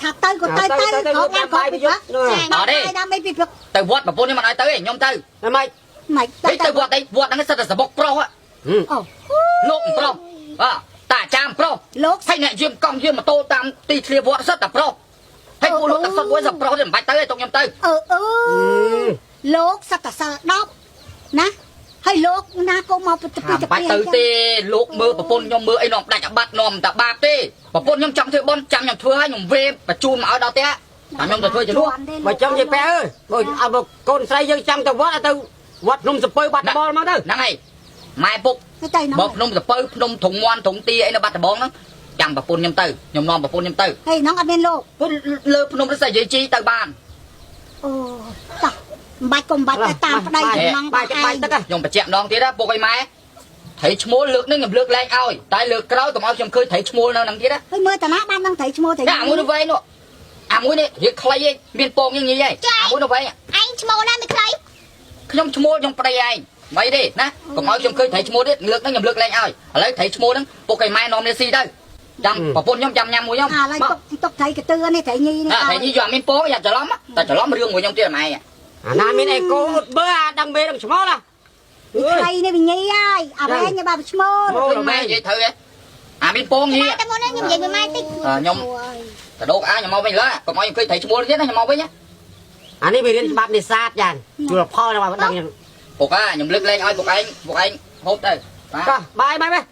ថាទៅក៏ទៅទៅខកបានខកពីព្រឹកបាយដល់មិនពីព្រឹក ទៅវត្តប្រពន្ធខ្ញុំមិនឲ្យទៅទេខ្ញុំទៅ តែម៉េច មិន ហេទៅវត្តអីវត្តហ្នឹងសិតតែសបុកប្រុស អូ លោកប្រុសបាទតាអាចារ្យប្រុស លោក ហើយអ្នកយាមកង់យាមម៉ូតូតាមទីធ្លាវត្តសិតតែប្រុសហើយពួកលោកតែសុទ្ធមួយសិតប្រុសទេមិនបាច់ទៅទេទុកខ្ញុំទៅ អឺអឺលោកសត្វតសិល10ណាហើយលោកណាក៏មកពី ថាមិនបាច់ទៅទេលោកមើលប្រពន្ធខ្ញុំមើលអីនាំដាច់អាបាត់នាំតែបាបទេប្រពន្ធខ្ញុំចង់ធ្វើបុណ្យចាំខ្ញុំធ្វើឲ្យខ្ញុំវេបញ្ជូនមកឲ្យដល់ផ្ទះតាមខ្ញុំទៅធ្វើជំនួស បើចង់និយាយបែអើយបើឲ្យបើកូនស្រីយើងចាំទៅវត្តឲ្យទៅវត្តភ្នំសពៅបាត់បលមកទៅ ហ្នឹងហើយម៉ែពុក ទៅណា បើភ្នំសពៅភ្នំធុងមន់ធុងទីអីនៅបាត់ដំបងហ្នឹងចាំប្រពន្ធខ្ញុំទៅខ្ញុំនាំប្រពន្ធខ្ញុំទៅ ហេហ្នឹងអត់មានលោក ពុនលើភ្នំរិស័យយាយជីទៅបាន អូតោះមិនបាច់ក៏មិនបាច់ទៅតាមប្តីចំណង បាយបាយទឹក ខ្ញុំបញ្ជាក់ម្ដងទៀតណាពុកអីម៉ែត្រីឈ្មោះលើកនេះខ្ញុំលើកលែងឲ្យតែលើកក្រោយកុំឲ្យខ្ញុំឃើញត្រីឈ្មោះនៅហ្នឹងទៀតណា ហើយមើលតាណាបាននឹងត្រីឈ្មោះត្រី តែអាមួយនោះវែងនោះអាមួយនេះរៀងខ្លីឯងមានពងយ៉ាងញីឯងអាមួយនោះវែង ឯងឈ្មោះណាមិនខ្លី ខ្ញុំឈ្មោះខ្ញុំប្តីឯងមិនទេណាកុំឲ្យខ្ញុំឃើញត្រីឈ្មោះទៀតលើកហ្នឹងខ្ញុំលើកលែងឲ្យឥឡូវត្រីឈ្មោះហ្នឹងពុកអីម៉ែនាំនេះស៊ីទៅចាំប្រពន្ធខ្ញុំចាំញ៉ាំមួយខ្ញុំ អាឡើយទុកទុកត្រីកទឿនេះត្រីញីនេះ ណាត្រីញីយកមានពងយ៉ាច្រឡំតែច្រឡំរឿងមួយខ្ញុំទៀតម៉ែ អាណាមានអេកូអត់បើអាដឹងមេដឹងឈ្មោះណា វាខ្លីនេះវាញីហើយអាវែងនេះបើឈ្មោះ ម៉ែនិយាយត្រូវឯងអាមានពងញី តែមុននេះខ្ញុំនិយាយមួយម៉ែតិច ខ្ញុំតដោកអាខ្ញុំមកវិញឡើកុំឲ្យខ្ញុំឃើញត្រីឈ្មោះទៀតណាខ្ញុំមកវិញណា អានេះវារៀនច្បាប់នេសាទយ៉ាងជួលផលដល់ដឹងយ៉ាង ពុកអាខ្ញុំលើកលែងឲ្យពុកឯងពុកឯងហូបទៅបាទ កោះបាយបាយបាយ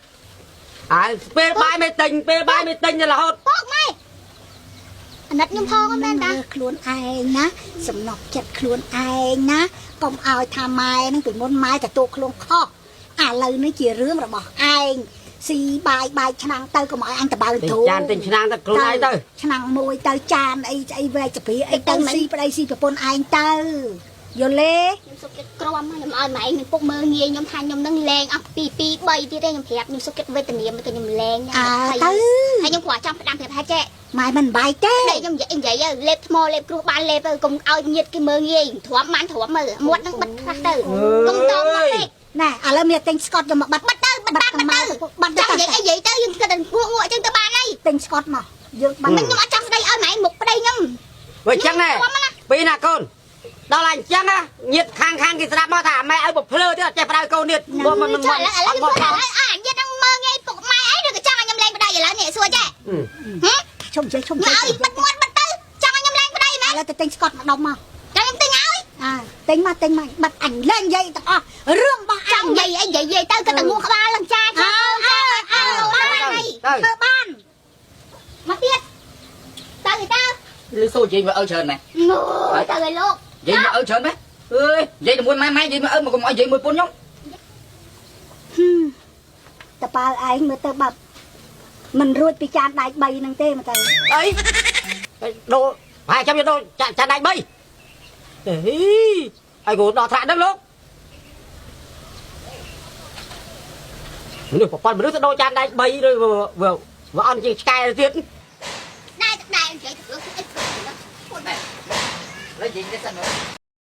អាពេលបាយមិនទិញពេលបាយមិនទិញរហូត ពុកម៉ែអាណិតខ្ញុំផងមែនតា ខ្លួនឯងណាសំណប់ចិត្តខ្លួនឯងណាកុំឲ្យថាម៉ែនឹងពីមុនម៉ែទទួលខ្លួនខុសឥឡូវនេះជារឿងរបស់ឯងស៊ីបាយបាយឆ្នាំងទៅកុំឲ្យអញតបៅ ទិញ ធូ ចានទិញឆ្នាំងទៅខ្លួនឯងទៅ ឆ្នាំងមួយទៅចានអីអីវែកចព្រាអីទៅស៊ីប្តីស៊ីប្រពន្ធឯងទៅយល់ទេ ខ្ញុំសុខចិត្តក្រំខ្ញុំឲ្យម៉ែនឹងពុកមើលងាយខ្ញុំថាខ្ញុំនឹងលែងអស់2 2 3ទៀតទេខ្ញុំប្រាប់ខ្ញុំសុខចិត្តវេទនាមកទៅខ្ញុំលែង អើទៅ ហើយខ្ញុំគ្រាន់ចង់ផ្ដាំប្រាប់ថាចេះ ម៉ែមិនបាយទេ តែខ្ញុំនិយាយនិយាយទៅលេបថ្មលេបគ្រោះបានលេបទៅកុំឲ្យញាតគេមើលងាយទ្រាំបានទ្រាំមើលមាត់នឹងបិទខ្លះទៅកុំតមាត់ពេក ណែឥឡូវមានទិញស្កុតយកមកបាត់ បិទទៅបិទបាត់ បា ទៅ ត់បាត់ ចង់និយាយអីនិយាយទៅយើងគិតតែងក់ងក់អញ្ចឹងទៅបានហើយ ទិញស្កុតមកយើងបាត់ មិនខ្ញុំអត់ចង់ស្ដីឲ្យម៉ែមុខប្តីខ្ញុំ បើចឹងណែពីណាកូនដល់អញ្ចឹងញាតខាងខាងគេស្ដាប់មកថាម៉ែឲ្យបភ្លើទៀតអត់ចេះប្រើកូនទៀតមកមិន ចុះឥឡូវឥឡូវខ្ញុំថាឥឡូវអាញាតនឹងមើលងាយពុកម៉ែអីឬក៏ចង់ឲ្យខ្ញុំលែងប្តីឥឡូវនេះសួរចេះហ៎ ឈុំចេះឈុំ ខ្ញុំ ចេះ ឲ្យបិទមាត់បិទទៅចង់ឲ្យខ្ញុំលែងប្តីមែន ឥឡូវទៅទិញស្កុតមកដុំមក ចង់ខ្ញុំទិញឲ្យ អើទិញមកទិញមកបាត់អញលែងនិយាយទាំងអស់រឿងរបស់ ចង់ អញ និយាយអីនិយាយនិយាយទៅគិតតែងក់ក្បាលឡើងចាចាចាអើបានហើយ ទៅ ធ្វើបាន មកទៀតទៅទៅ លឺសូនិយាយមកឪច្រើនម៉ែ ងើទៅឲ្យលោក និយាយមកឪច្រើនម៉ែអើយនិយាយជាមួយម៉ែម៉ែនិយាយមកឪមកកុំឲ្យនិយាយមួយពុនខ្ញុំ តប៉ាល់ឯងមើលទៅបាត់មិនរួចពីចានដែក3ហ្នឹងទេមើលទៅ អីដូហើយចាំយកដូចានដៃ3ហីអីគូដល់ថ្នាក់ហ្នឹងលោកមនុស្សប្រព័ន្ធមនុស្សទៅដូរចានដៃ3ឬវាវាអន់ជាងឆ្កែទៀត ដែរដែរនិយាយទៅអី ឥឡូវនិយាយទៅសិនមើល